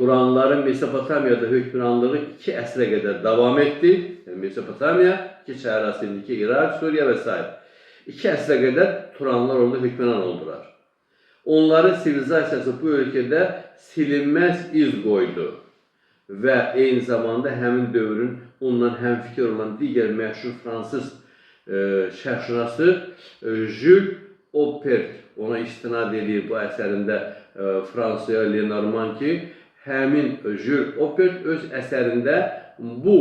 Turanların Mesopotamiyada hökmranlığı 2 əsrə qədər davam etdi. Yəni Mesopotamiya, iki çay arası indiki İraq, Suriya və sair. 2 əsrə qədər Turanlar orada hökmran oldular. Onların sivilizasiyası bu ölkədə silinməz iz qoydu və eyni zamanda həmin dövrün ondan həmfikir olan digər məşhur fransız şərqşünası Jules Oppert ona istinad edir bu əsərində Fransaya Lenormand ki, həmin Jules Oppert öz əsərində bu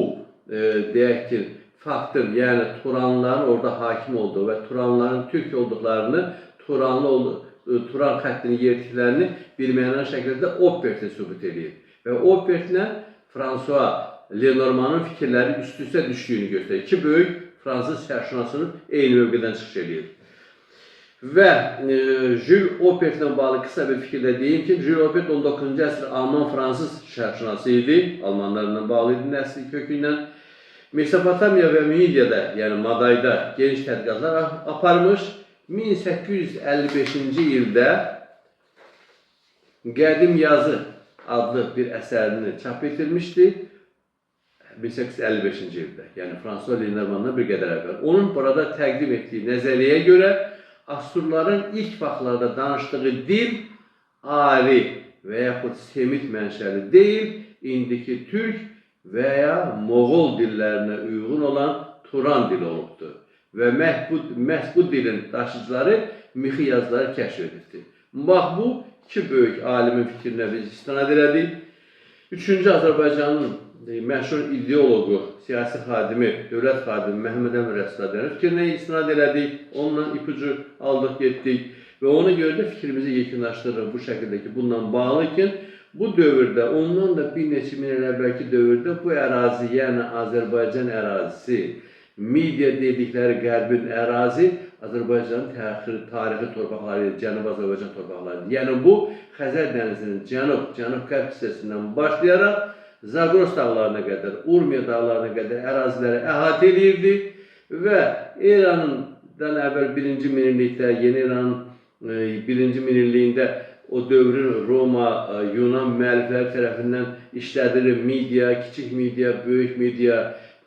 deyək ki, faktın, yəni Turanların orada hakim olduğu və Turanların türk olduqlarını, Turan xəttini yeritdiklərini bir məna şəkildə Oppertə sübut edir. Və Oppertlə François Lenormandın fikirləri üst-üstə düşdüyünü göstərir. İki böyük fransız şərqşünasının eyni mövqedən çıxış edir. Və Jules Oppertlə bağlı qısa bir fikir də deyim ki, Jules Oppert 19-cu əsr Alman-Fransız şərqşünası idi. Almanlarla bağlı idi nəsli kökündən. Mesopotamiya və Midiyada, yəni Madayda geniş tədqiqatlar aparmış. 1855-ci ildə Qədim Yazı adlı bir əsərini çap etdirmişdi. 1855-ci ildə, yəni François Lenormanddan bir qədər əvvəl. Onun burada təqdim etdiyi nəzəriyyəyə görə Asurların ilk vaxtlarda danışdığı dil Ari və yaxud Semit mənşəli deyil, indiki türk və ya Moğol dillərinə uyğun olan Turan dili olubdur. Və məhz bu dilin daşıyıcıları mixi yazıları kəşf edibdir. Bax bu iki böyük alimin fikrinə biz istinad elədik. Üçüncü Azərbaycanın məşhur ideoloqu, siyasi xadimi, dövlət xadimi Məhəmməd Əmin Rəsulzadənin fikrinə istinad elədik. Onunla ipucu aldıq, getdik və ona görə də fikrimizi yekunlaşdırırıq bu şəkildə ki, bununla bağlı ki, bu dövrdə, ondan da bir neçə min il əvvəlki dövrdə bu ərazi, yəni Azərbaycan ərazisi, Midiya dedikləri qərbin ərazi Azərbaycanın tarixi torpaqları idi, Cənub Azərbaycan torpaqları idi. Yəni bu Xəzər dənizinin cənub, cənub-qərb hissəsindən başlayaraq Zagros dağlarına qədər, Urmiya dağlarına qədər əraziləri əhatə eləyirdi və İrandan əvvəl birinci minillikdə, Yeni İranın birinci minilliyində o dövrün Roma, Yunan müəllifləri tərəfindən işlədilir Midiya, kiçik Midiya, böyük Midiya.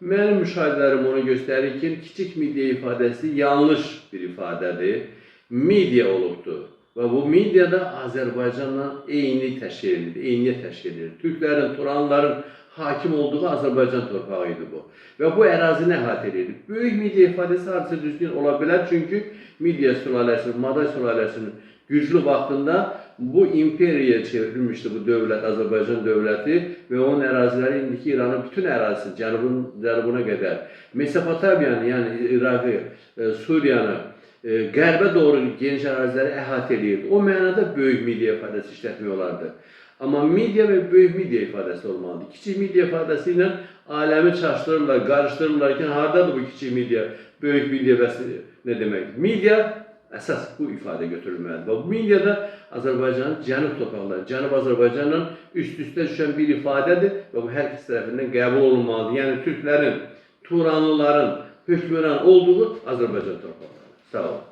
Mənim müşahidələrim onu göstərir ki, kiçik Midiya ifadəsi yanlış bir ifadədir. Midiya olubdur. Və bu Midiya da Azərbaycanla eyni təşkil edir, eyniyyət təşkil edir. Türklərin, Turanların hakim olduğu Azərbaycan torpağı idi bu. Və bu ərazini əhatə edirdi. Böyük Midiya ifadəsi hardasa düzgün ola bilər, çünki Midiya sülaləsinin, Maday sülaləsinin güclü vaxtında bu imperiyaya çevrilmişdi bu dövlət, Azərbaycan dövləti və onun əraziləri indiki İranın bütün ərazisi, cənubuna qədər, Mesopotamiyanı, yəni İraqı, Suriyanı, qərbə doğru geniş əraziləri əhatə eləyirdi. O mənada böyük Midiya ifadəsi işlətmək olardı. Amma Midiya və böyük Midiya ifadəsi olmalıdır. Kiçik Midiya ifadəsi ilə aləmi çaşdırırlar, qarışdırırlar ki, hardadır bu kiçik Midiya, böyük Midiya bəs nə deməkdir? Midiya əsas bu ifadə götürülməlidir. Və bu Midiyada Azərbaycanın cənub torpaqları, Cənub Azərbaycanla üst-üstə düşən bir ifadədir və bu hər kəs tərəfindən qəbul olunmalıdır. Yəni türklərin, Turanlıların hökmran olduğu Azərbaycan torpaqları. Sağ olun.